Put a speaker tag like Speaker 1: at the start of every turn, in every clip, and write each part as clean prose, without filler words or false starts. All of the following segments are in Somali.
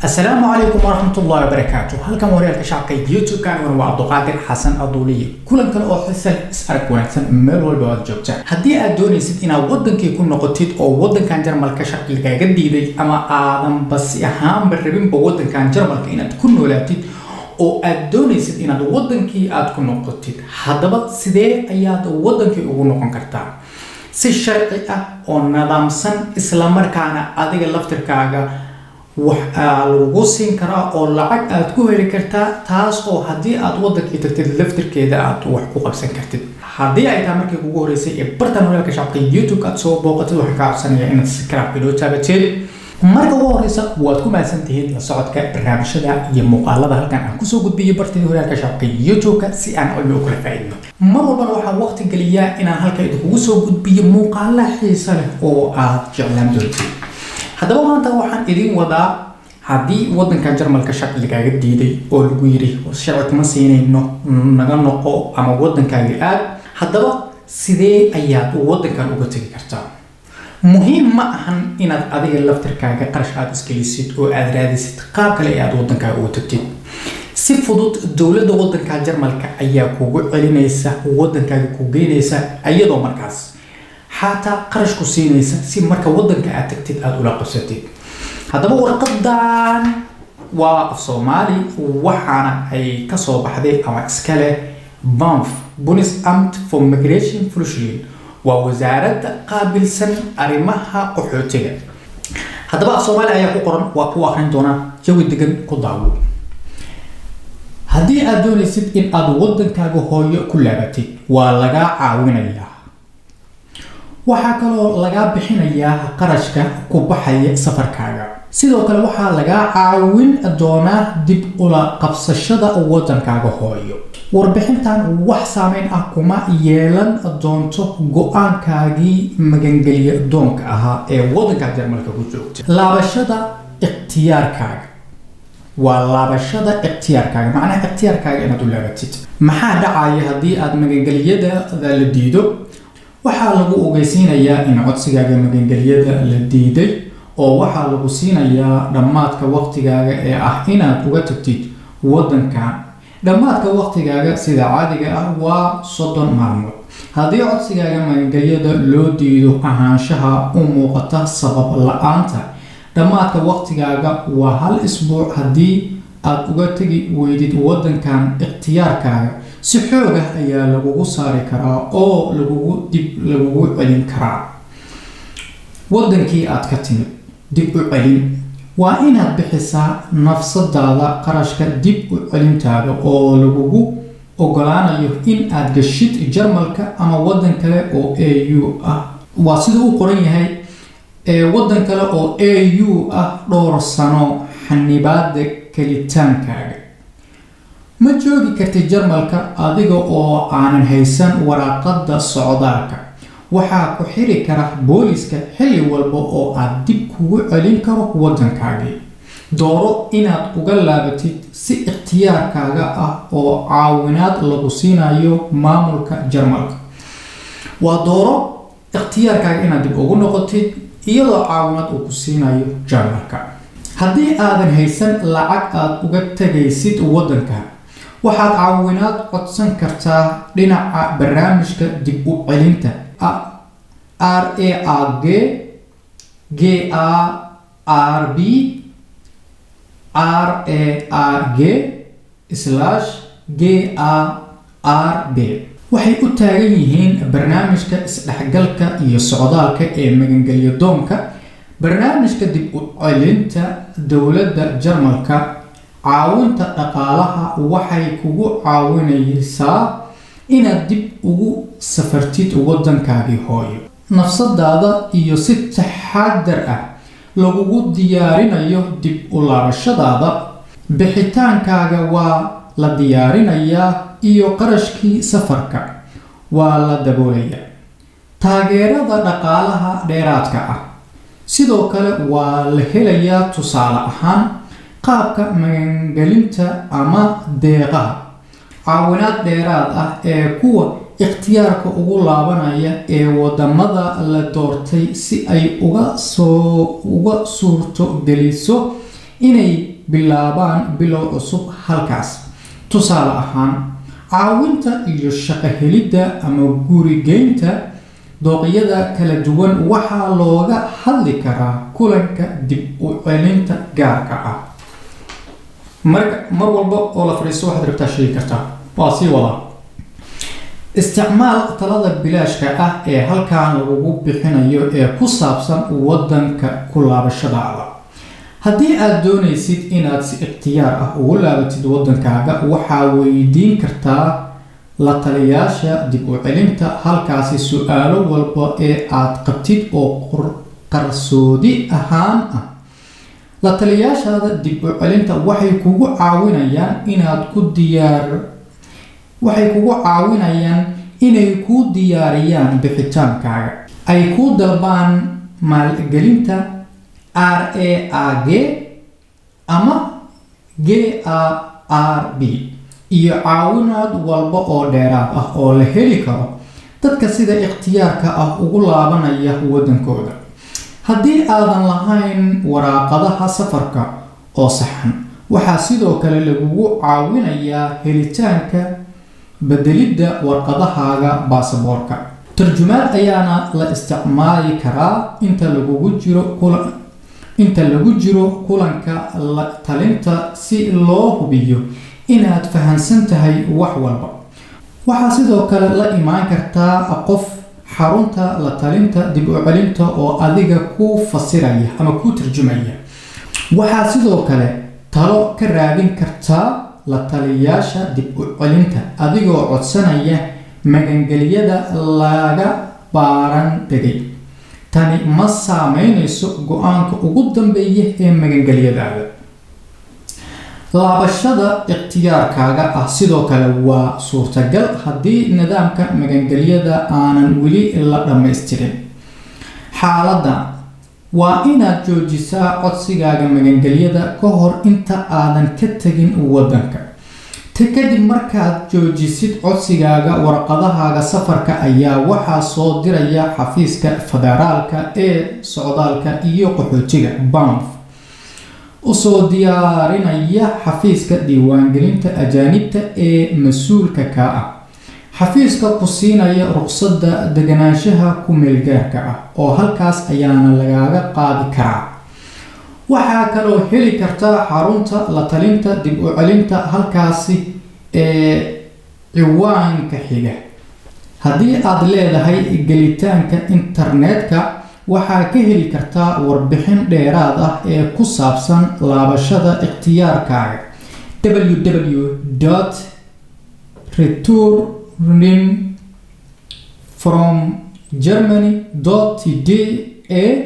Speaker 1: Asalaamu calaykum waraxmatullahi wabarakaatu. Halkan Horyaalka Shacabka YouTube-ka, aniguna waa Cabduqaadir Xasan Aduuliye. Kulan kale oo xisan, is arag wanaagsan meel walba aad joogtaan. Haddii aad doonaysid inaad wadankii ku noqotid oo wadankan Jarmalka sharci lagaaga diiday, ama aadan basi ahaanba rabinba wadankan Jarmalka inaad ku noolaatid oo aad doonaysid inaad wadankii aad ku noqotid, haddaba sidee ayaad wadankii ugu noqon kartaa si sharci ah oo nidaamsan, islamarkaana adiga laftirkaaga wax lagugu siin karaa oo lacag aad ku heli kartaa, taas oo haddii aad wadankii tagtid laftirkeeda aad wax ku qabsan kartid? Haddii ay tahay markii kugu horeysay ee bartan Horyaalka Shacabka YouTube aad soo booqatid, waxaan kaa codsanayaa inaad subscribe inoo taabateed. Marka ugu horeysa, waad ku mahadsan tihiin la socodka barnaamijyada iyo muuqaalada halkan aan kusoo gudbiyo bartayda Horyaalka Shacabka YouTube-ka, si aan cilmi u kala faa'iidno. Mar walbana waxaan waqti geliyaa inaan halka idinkugu soo gudbiyo muuqaala xiisa leh oo aad jeclaan doontid. Haddaba maanta waxaan idin wadaa, haddii wadankan Jarmalka sharci lagaaga diiday oo lagu yiri sharci kuma siinayno, naga noqo ama wadankaaga aad, haddaba sidee ayaad wadankan uga tegi kartaa? Muhiim ma ahan inaad adiga laftirkaaga qarash aada isgelisid oo aad raadisid qaab kale ee aad wadankaaga uga tagtid. Si fudud dowladda wadanka Jarmalka ayaa kugu celinaysa, wadankaaga ku geynaysa, iyadoo markaas xataa qarash ku siinaysa si marka wadanka aad tagtid aada ula qabsatid. Haddaba warqadan waa af Soomaali, waxaana ay kasoo baxday ama iska leh BAMF, Bundesamt für Migration Flüchtlinge, waa wasaaradda qaabilsan arrimaha qaxootiga. Haddaba af Soomaali ayaa ku qoran, waa ku akrin doonaa, jawi degan ku daawo. Haddii aad doonaysid in aad wadankaaga hooyo ku laabatid, waa lagaa caawinayaa. Waxaa kaloo lagaa bixinayaa qarashka ku baxaya safarkaaga. Sidoo kale waxaa lagaa caawin doonaa dib ula qabsashada wadankaaga hooyo. Warbixintan wax saameyn ah kuma yeelan doonto go-aankaagii magangelya doonka ahaa ee wadanka Jarmalka ku joogta. Laabashada ikhtiyaarkaaga waa laabashada ikhtiyaarkaaga, macnaha ikhtiyaarkaaga inaad u laabatid. Maxaa dhacaya haddii aad magangelyada la diido? Waxaa lagu ogeysiinayaa in codsigaaga magangelyada la diiday, oo waxaa lagu siinayaa dhammaadka waqtigaaga ee ah inaad uga tagtid wadankan. Dhammaadka waqtigaaga sida caadiga ah waa 30 maalmood. Haddii codsigaaga magangelyada loo diido ahaanshaha u muuqata sabab la-aanta, dhammaadka waqtigaaga waa hal isbuuc. Haddii aad uga tegi weydid wadankan ikhtiyaarkaaga, si xoog ah ayaa lagugu saari karaa oo lagugu dib lagugu celin karaa wadankii aad ka timid. Dib u celin waa inaad bixisaa nafsadaada qarashka dib u celintaada oo lagugu ogolaanayo in aad gashid Jarmalka ama wadan kale oo EU ah. Waa sida uu qoran yahay, wadan kale oo EU ah, dhowr sano xanibaada kelitaankaaga. Ma joogi kartid Jarmalka adiga oo aanan haysan waraaqada socdaalka. Waxaa ku xiri kara booliska xilli walba oo aad dib kugu celin karo wadankaagii. Dooro inaad uga laabatid si ikhtiyaarkaaga ah oo caawinaad lagu siinayo maamulka Jarmalka. Waa dooro ikhtiyaarkaaga inaad dib ugu noqotid iyadoo caawinaad uu ku siinayo Jarmalka. Haddii aadan haysan lacag aad uga tegaysid wadanka, waxaad caawinaad codsan kartaa dhinaca barnaamijka dib u celinta RAAG GARB, RAAG/GARB. Waxay u taagan yihiin barnaamijka isdhexgalka iyo socdaalka ee magangelyo doonka, barnaamijka dib u celinta dowladda Jarmalka. Caawinta dhaqaalaha waxay kugu caawinaysaa inaad dib ugu safartid wadankaagii hooyo nafsadaada, iyo si taxadar ah lagugu diyaarinayo dib u laabashadaada. Bixitaankaaga waa la diyaarinayaa iyo qarashkii safarka waa la daboolayaa. Taageerada dhaqaalaha dheeraadka ah sidoo kale waa la helayaa, tusaale ahaan qaabka magangelinta ama deeqaha. Caawinaad dheeraad ah ee kuwa ikhtiyaarka ugu laabanaya ee wadamada la doortay si ay uga soo uga suurto geliso Inay bilaabaan bilow cusub halkaas. Tusaale ahaan, caawinta iyo shaqo helidda ama gurigeynta. Dooqyada kala duwan waxaa looga hadli karaa kulanka dib u celinta gaarka ah. Marka mar walba oo la fadhiisto, waxaad rabtaa sheegi kartaa. Waa sii wadaa. Isticmaal talada bilaashka ah ee halkan lagugu bixinayo ee ku saabsan wadanka ku laabashadaada. Haddii aad doonaysid inaad si ikhtiyaar ah ugu laabatid wadankaaga, waxaa weydiin kartaa la taliyaasha dib u celinta halkaasi su-aalo walba ee aad qabtid oo qarsoodi ahaan ah. La taliyaashaada dib u celinta waxay kugu caawinayaan inay kuu diyaariyaan bixitaankaaga, ay kuu dalbaan maalgelinta RAAG ama GARB iyo caawinaad walba oo dheeraad ah oo la heli karo dadka sida ikhtiyaarka ah ugu laabanaya wadankooda. Haddii aadan lahayn waraaqadaha safarka oo saxan, waxaa sidoo kale lagugu caawinayaa helitaanka bedelidda warqadahaaga baasaboorka. Tarjumaad ayaana la isticmaali karaa inta lagu jiro kulanka la talinta si loo hubiyo inaad fahansan tahay wax walba. Waxaa sidoo kale la imaan kartaa qof xarunta la talinta dib u celinta oo adiga ku fasiraya ama ku tarjumaya. Waxaa sidoo kale talo ka raadin kartaa la taliyaasha dib u celinta adigoo codsanaya magangelyada laga baaran degay. Tani ma saameyneyso go-aanka ugu dambeeya ee magangelyadaada. Laabashada ikhtiyaarkaaga ah sidoo kale waa suurtagal haddii nidaamka magangelyada aanan weli la dhammaystirin. Xaaladdan waa inaad joojisaa codsigaaga magangelyada ka hor inta aadan ka tegin waddanka. Ta kadib markaad joojisid codsigaaga, warqadahaaga safarka ayaa waxaa soo diraya xafiiska federaalka ee socdaalka iyo qaxootiga, BAMF, usoo diyaarinaya xafiiska diiwaangelinta ajaanibta ee mas-uulka ka ah, xafiiska ku siinaya ruqsadda deganaanshaha ku meelgaarka ah, oo halkaas ayaana lagaaga qaadi karaa. Waxaa kaloo heli kartaa xarunta la talinta dib u celinta halkaasi ee ciwaanka xiga. Haddii aad leedahay gelitaanka internetka, waxaa ka heli kartaa warbixin dheeraad ah ee ku saabsan laabashada ikhtiyaarkaaga www returning from germany de/an/.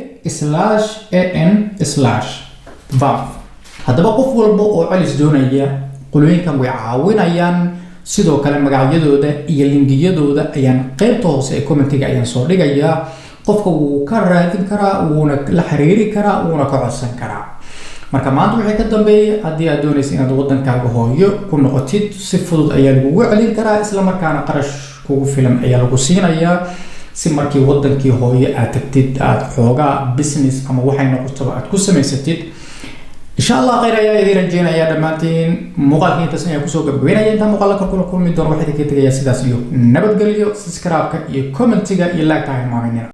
Speaker 1: Haddaba qof walba oo celis doonaya, qolooyinkan way caawinayaan. Sidoo kale magacyadooda iyo linkiyadooda ayaan qeybta hoose ee commentiga ayaan soo dhigayaa. Qofka wuu ka raadin karaa, wuuna la xiriiri karaa, wuuna ka codsan karaa. Marka maanta wixii ka dambeeyay, haddii aad doonaysa inaad wadankaaga hooyo ku noqotid, si fudud ayaa lagugu celin karaa, isla markaana qarash kugu filan ayaa lagu siinayaa, si markii wadankii hooyo aad tagtid aad xoogaa business ama waxay noqotaba aad ku samaysatid. Insha Allah khayr ayaa idiin rajeynaya dhammaantiin. Muuqaalka intaas ayaan kusoo gabagabeynaya. Intaan muuqaala kor kula kulmi doono, waxaa idinkaga tegayaa sidaas iyo nabadgelyo. Subscribe-ka iyo commentiga iyo like-ta ha hilmaaminina.